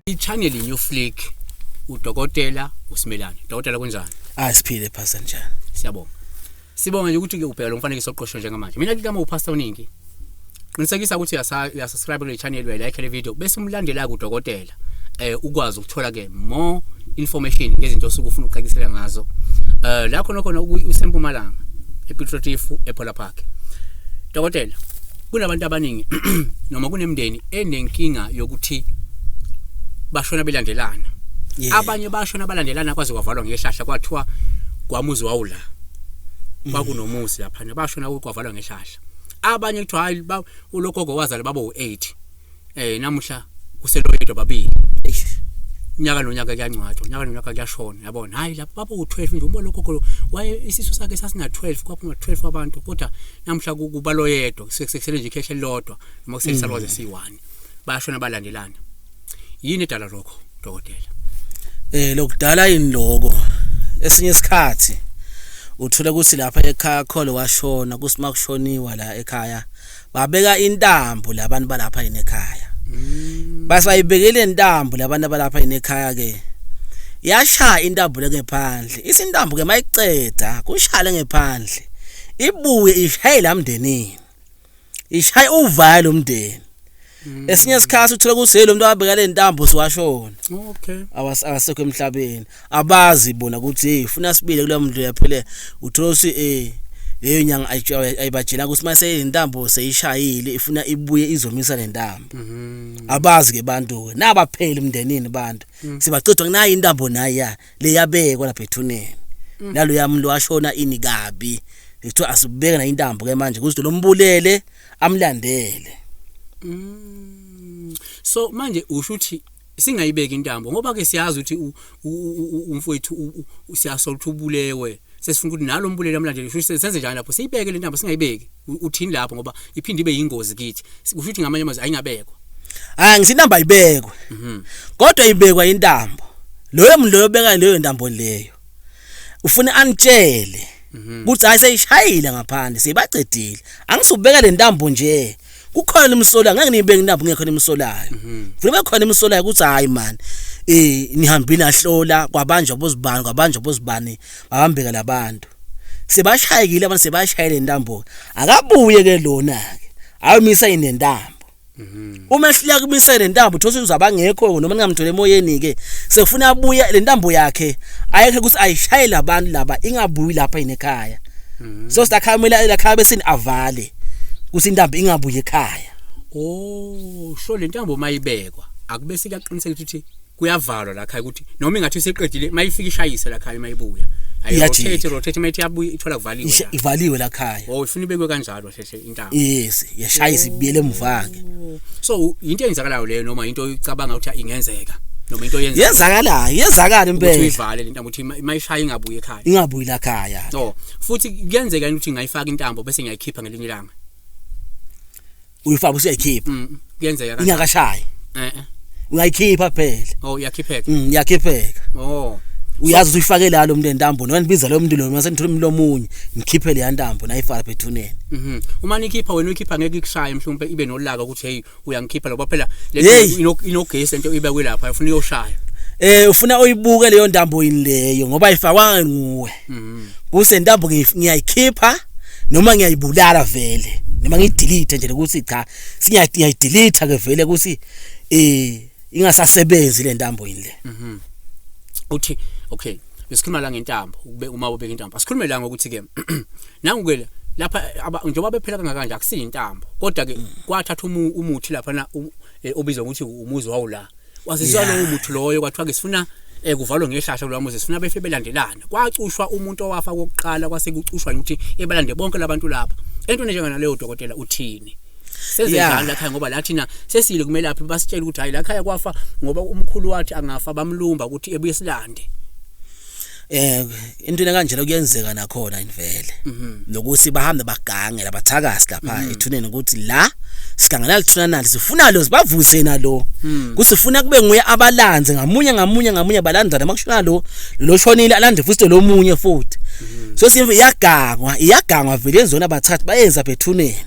I-channel New Flick udokotela uSimelane. Dokotela kunjani? Ah siphile pastor njani? Siyabonga. Sibonga nje ukuthi ke ubheka lo mfanekiso oqoshwe njengamanje. Mina ke kama uPastor Uningi. Qinisekisa ukuthi uyasubscribe kule channel uyalike le video bese umlandela kudokotela ukwazi ukuthola ke more information ngezinto osuke ufuna ukucacisela ngazo. La khona khona usempumalanga ePiet Retief ePola Park. Dokotela kunabantu abaningi noma kunemndeni enenkinga yokuthi bashona belandelana. Abanye bashona balandelana kwaze kwavalwa ngehlahla kwathiwa kwamuzi wawula. Kwakunomuzi lapha bashona kwavalwa ngehlahla. Abanye kuthiwa hayi ulogogo wazala babo u8. Namuhla kuseloyedwa babili. Nyaka nonyaka kuyangcwatshwa, nyaka nonyaka kuyashona, yabona. Hayi lapha babo u12 nje umbona logogo waye isisu sakhe sasina 12 kwaphuma 12 abantu kodwa namuhla kuba loyedwa sekusele nje ikhehla elilodwa noma kuseyisalwazi esiyi1. Bayashona balandelana. Yini edala lokho dokotela? Lokudala yini lokho? Esinye isikhathi uthola ukuthi lapha ekhaya kholo washona kusima kushoniwa la ekhaya babeka intambo labantu balapha yini ekhaya. Basayibekele intambo labantu abalapha yini ekhaya ke. Yashaya intambo lengephandle. Isintambo ke mayiceda kushale ngephandle. Ibuye ishaye la mndenini. Ishaye uvalo umndeni. Esinye isikhathi uthola ukuthi lo muntu wabeka le ntambo siwashona. Okay. Awasekho emhlabeni. Abazi bona ukuthi hey ufuna sibile kulo muntu yaphele uthola ukuthi leyo nyanga ayibajela ukuthi mase intambo seyishayile ifuna ibuye izomisa le ntambo. Abazi ke bantu ke nabapheli emndenini bantu. Sibacedwa kunayi intambo nayi ya le yabekwa lapha ethuneni. Nalo yami lo washona ini kabi. Ngithiwa asibeke na intambo ke manje ukuthi lo mbulele amlandele. So manje usho ukuthi singayibeki intambo ngoba ke siyazi ukuthi umfowethu siyasola ukuthi ubulewe sesifuna ukuthi nalo mbulele amlandele usho senze njani lapho siyibeke le ntambo singayibeki uthini lapho ngoba iphinde ibe yingozi kithi usho ukuthi ngamanye amazwi ayingabekwa. Hayi ngithi intambo ayibekwe. Kodwa ibekwa intambo. Loyo muntu loyo beka leyo ntambo leyo. Ufuna anitshele ukuthi hayi seyishayile ngaphandle sibacedile. Angisubeka le ntambo nje. Kukhona imsolayo ngeke niyibeke intambo ngekho imsolayo. Vele bekhona imsolayo ukuthi hayi man nihambile ahlola kwabanjwa bozibani kwabanjwa bozibani babambeka labantu. Sebashayekile abantu sebashayile intambo. Akabuye ke lona ke. Ayomisa inentambo. Uma ehluleka kubisa le ntambo uthola ukuthi uzabangekho noma ningamthole emoyeni ke sekufuna abuye le ntambo yakhe ayekhe ukuthi ayishayele abantu laba ingabuyi lapha ekhaya. So sidakhamela la bese avale ukuthi intambo ingabuyi ekhaya. Oh, sho le ntambo mayibekwa akube sikaqiniseka ukuthi kuyavalwa la khaya ukuthi noma ingathi seqedile mayifika ishayise la khaya mayibuya. Ayi rotate mayithi yabuya ithola kuvaliwe la. Ivaliwe la khaya. Oh, ifuna ibekwe kanjalo hle intambo. Yes, yashayisa ibiyele emuva ke. So into eyenzakalayo leyo noma into oyicabanga ukuthi ingenzeka noma into oyenzeka. Yenzakalayo, yenzakala impela. Ukuthi uyivale le ntambo ukuthi mayishaya ingabuyi ekhaya. Ingabuyi la khaya. Oh, futhi kuyenzeka ukuthi ngayifaka intambo bese ngiyayikhipha ngelinye ilanga. Uyifaka usuyayikhipha. Kuyenzeka kanjalo. Ingakashayi. Ungayikhipha phela. Oh, iyakhipheka. Iyakhipheka. Oh. Uyazi uyifake la lo muntu entambo noma nibiza lo muntu lo mase nithola umuntu omunye nikhiphe le ntambo nayifaka ethuneni. Uma nikhipha wena uyikhipha ngeke ikushaye mhlawumbe ibe nolaka ukuthi hey uyangikhipha ngoba phela le inogesi lento ibekwe lapha ufuna uyoshaya. Ufuna uyibuke leyo ntambo yini leyo ngoba ayifakwanga nguwe. Kusentambo ngiyayikhipha noma ngiyayibulala vele noma ngiyidelete nje ukuthi cha singiyayidelete ke vele ukuthi ingasasebenzi le ntambo yini le. Uthi okay besikhuluma la ngentambo ukube uma ubeka intambo asikhulume la ngokuthi ke nangu ke lapha njengoba bephela kangaka nje akusiyintambo kodwa ke kwathatha umuthi lapha na obizwa ukuthi umuzi wawula wasizwa lowo muthi loyo kwathiwa ke sifuna kuvalwe ngehlahla lo muzi sifuna befe belandelana kwacushwa umuntu owafa kokuqala kwase kucushwa ukuthi ebalande bonke labantu lapha entweni njenganaleyo dokotela uthini senze njani la khaya ngoba la thina sesile kumelaphi basitshela ukuthi hayi la khaya kwafa ngoba umkhulu wathi angafa bamlumba ukuthi ebuye silande. Into kanjalo kuyenzeka nakhona invele nokuthi bahambe bagange labathakasi lapha ethuneni ukuthi la sigangela lithuna nali sifuna lo sibavuse nalo kusifuna kube nguye abalanze ngamunye ngamunye ngamunye balandana makushona lo lo shonile alande futhi lo munye futhi. So simve iyagangwa, iyagangwa vele yenzona abathathu bayenza bethuneni.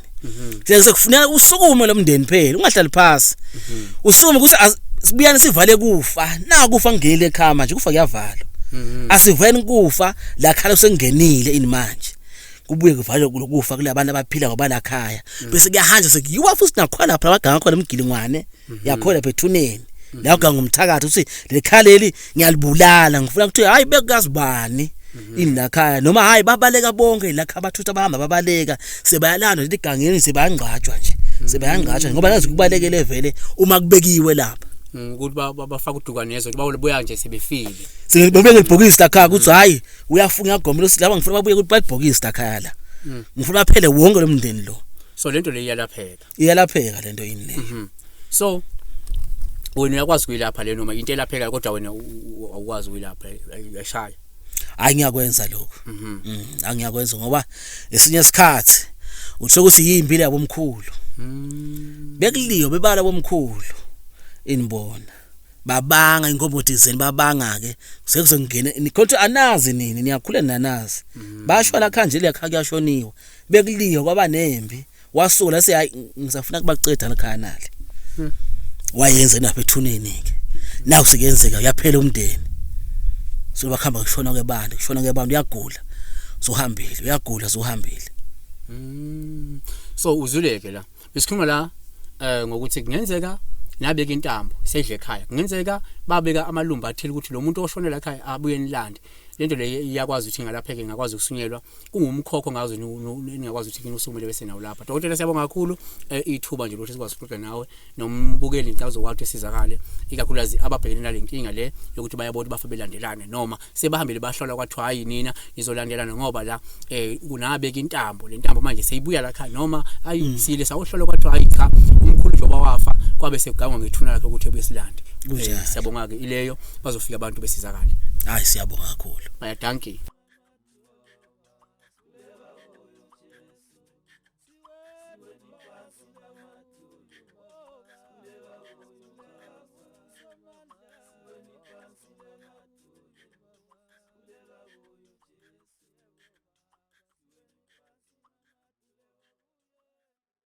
Sekufuneka usukume lo mndeni phela, ungahlali phasi. Usukume ukuthi sibuyane sivale kufa. Nakufa ngingenile ekhaya manje, kufa kuyavalwa. Asiveni kufa la khala sengenile ini manje. Kubuye kuvalwe lokufa kulabantu abaphila ngoba la khaya. Bese kuyahanjwa sekuyiwa futhi nakhona lapha abaganga khona emgilingwane, yakhona bethuneni. La uganga umthakathi uthi lekhala leli ngiyalibulala, ngifuna ukuthi hayi bekazibani ini la khaya, noma hayi babaleka bonke la khaya, bathutha bahamba babaleka, sebayalanda nje igangeni, sebayangqatshwa nje, sebayangqatshwa ngoba nazi kubalekele vele uma kubekiwe lapha. Ukuthi bafaka udukanezo ukuthi babuya nje sebefile. Sebebuye ngebhokisi la khaya ukuthi hayi uyafuna uyagomela ukuthi laba ngifuna babuye ukuthi balibhokisi la khaya la. Ngifuna baphele wonke lo mndeni lo. So lento le iyalapheka. Iyalapheka lento yini le. So wena uyakwazi kuyilapha le noma into elapheka, kodwa wena awukwazi kuyilapha, uyashaya? Hayi, ngiyakwenza lokho. Angiyakwenza ngoba esinye isikhathi uthola ukuthi yimpilo yabomkhulu. Bekuliwe bebala bomkhulu inibona babanga inkomo dizeni, babanga ke sekuzongena nikhonto anazi nini niyakhula nanazi basho la khanje le kuyashoniwa, bekuliwe kwaba nembi, wasuka la hayi ngisafuna kubaceda la nale wayenza napha ethuneni ke naku sekuyenzeka uyaphela umndeni, so bakhamba kushona kwebantu, kushona kwebantu, uyagula sohambile, uyagula sohambile. So uzuleke la besikhuluma la ngokuthi kungenzeka nabeka intambo sedle ekhaya, kungenzeka babeka amalumba athile ukuthi lo muntu oshonela ekhaya abuye nilande. Lento le iyakwazi ukuthi ingalapheke, ingakwazi ukusunyelwa, kungumkhokho ngazo ningakwazi ukuthi niusukumele bese nawo lapha. Dokotela, siyabonga kakhulu ithuba nje ukuthi sikwazi ukuxoxa nawe nombukeli, ngicabanga uzokwazi ukuthi sizakale, ikakhulukazi ababhekene nale nkinga le yokuthi bayabona bafa belandelana noma sebahambile bahlola kwathiwa hayi nina nizolandelana ngoba la kunabeka intambo, le ntambo manje seyibuya la khaya, noma ayi sile sawuhlola kwathiwa hayi cha umkhulu njengoba wafa kwabe sekugangwa ngethuna lakhe ukuthi ebuye silande. Siyabonga ke ileyo, bazofika abantu besizakale. Hayi, siyabonga kakhulu. Baie dankie.